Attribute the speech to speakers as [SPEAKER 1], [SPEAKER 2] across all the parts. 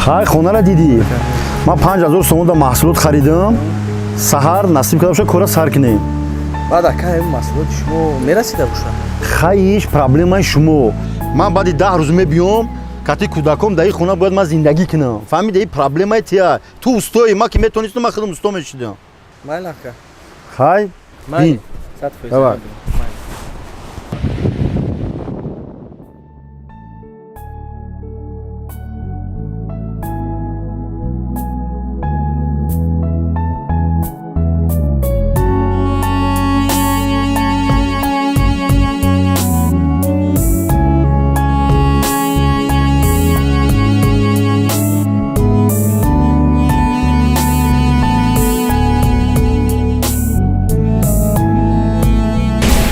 [SPEAKER 1] Хай, хонара дидӣ. Ман 5000 сомон да маҳсулот харидам. Саҳар насиб карда боша, кора сар кунем.
[SPEAKER 2] Баъд ака, ин маҳсулоти шумо мерасида бошад?
[SPEAKER 1] Хай, иш проблемаи шумо. Ман баъди 10 рӯз мебиём, кати кӯдаком дар ин хона бояд ман зиндагӣ кунам. Фаҳмида, ин проблемаи тия. Ту устоӣ, ман ки метонистам, ман худам усто мешидам.
[SPEAKER 2] Майли, ака.
[SPEAKER 1] Хай.
[SPEAKER 2] Майли, 100%.
[SPEAKER 1] Давай.
[SPEAKER 2] Майли.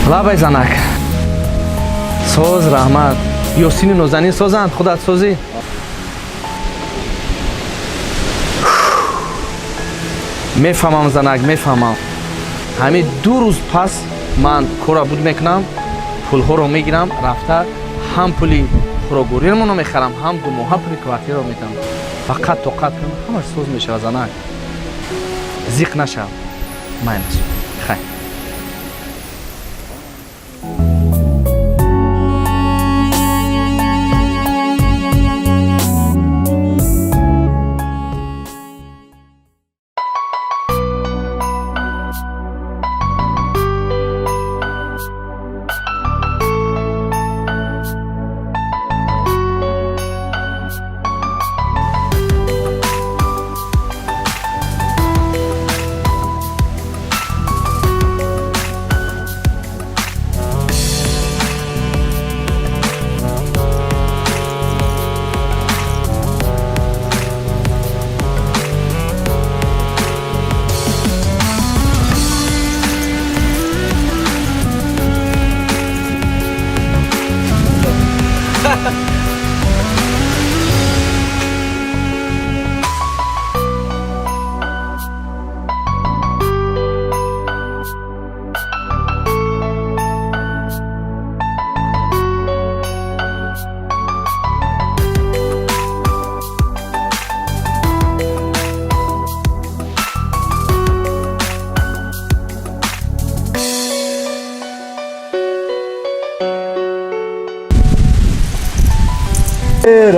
[SPEAKER 2] Лабай, занак, соз, раҳмат. Ёсини нозанин созанд, худат созӣ. Мефаҳмам, занак, мефаҳмам. Ҳамин 2 рӯз пас ман кора буд мекунам, пулҳоро мегирам, рафта ҳам пули хӯрокгӯриамонро мехарам, ҳам думоҳа пули квартираро медам. Фақат тоқат кун, ҳамаш соз мешавад, занак, зиқ нашав. Майнаш, хай.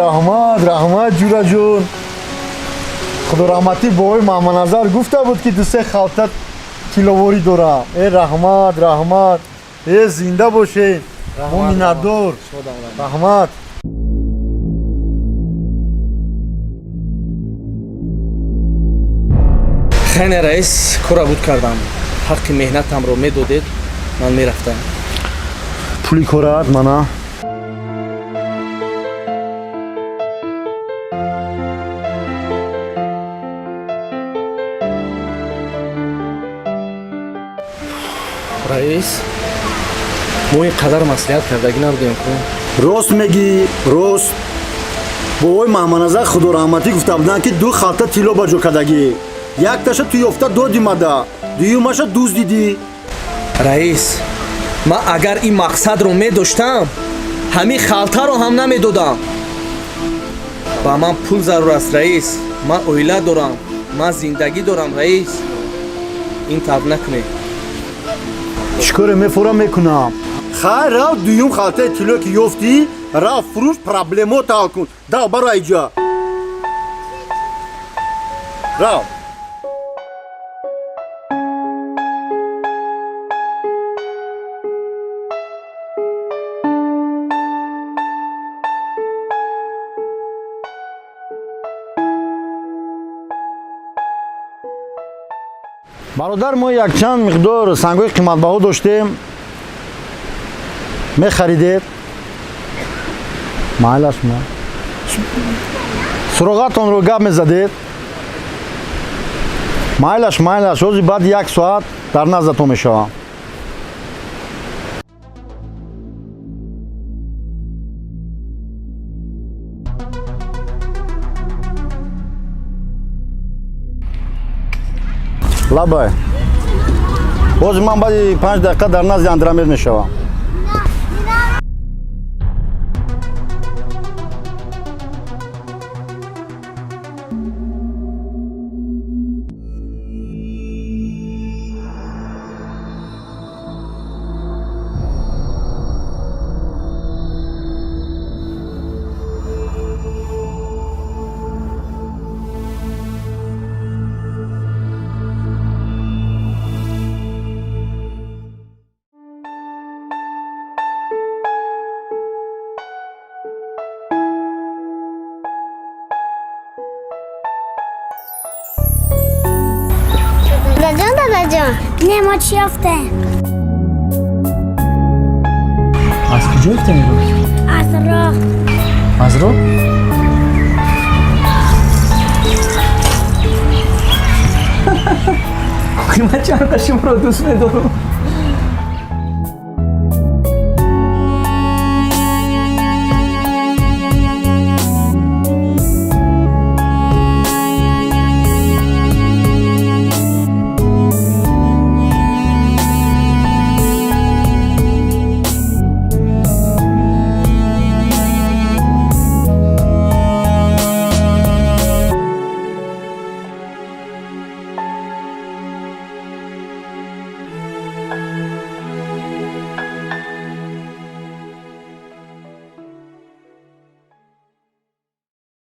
[SPEAKER 1] Раҳмат, раҳмат, ҷураҷон. Худо раҳматӣ, бобои Маҳмадназар гуфта буд, ки ду-се халта тилловорӣ дорам. Э, раҳмат, раҳмат. Э, зинда бошед, мо миннатдор. Раҳмат.
[SPEAKER 2] Хайне, раис, кора буд кардам. Ҳаққи меҳнатамро медодед, ман мерафтам.
[SPEAKER 1] Пули корат мана.
[SPEAKER 2] Раис, мо ин қадар маслиҳат кардагӣ набудем ку.
[SPEAKER 1] Рост мегӣ, рост. Бобои Маҳмадназар, худо раҳматӣ, гуфта буданд, ки ду халта тилло ба ҷо кардагӣ. Якташа ту ёфта додӣ мада, дуюмаша дуздидӣ.
[SPEAKER 2] Раис, ман агар ин мақсадро медоштам, ҳамин халтаро ҳам намедодам. Ба ман пул зарур аст, раис. Ман оила дорам, ман зиндагӣ дорам, раис. Ин тавр накунед.
[SPEAKER 1] Чӣ коре мефорам, мекунам. Хай, рав, дуюм халтаи тилло ки ёфтӣ, рав, фурӯш, проблемота ҳал кун. Дав, баро айҷа, рав. Бародар, мо якчанд миқдор сангҳои қиматбаҳо доштем, мехаридед? Майлаш, ма суроғатонро гап мезадед. Майлаш, майлаш, ҳозир баъди як соат дар наздатон мешавам. Лабай, ҳозир ман баъди 5 дақиқа дар назди Андрамед мешавам.
[SPEAKER 3] Дадаҷон, дадаҷон, не, мо чӣ ёфтем?
[SPEAKER 2] Аз куҷо ёфтем иро?
[SPEAKER 3] Аз роҳ.
[SPEAKER 2] Аз роҳ?
[SPEAKER 4] Ман чанд шуморо дӯст медорам.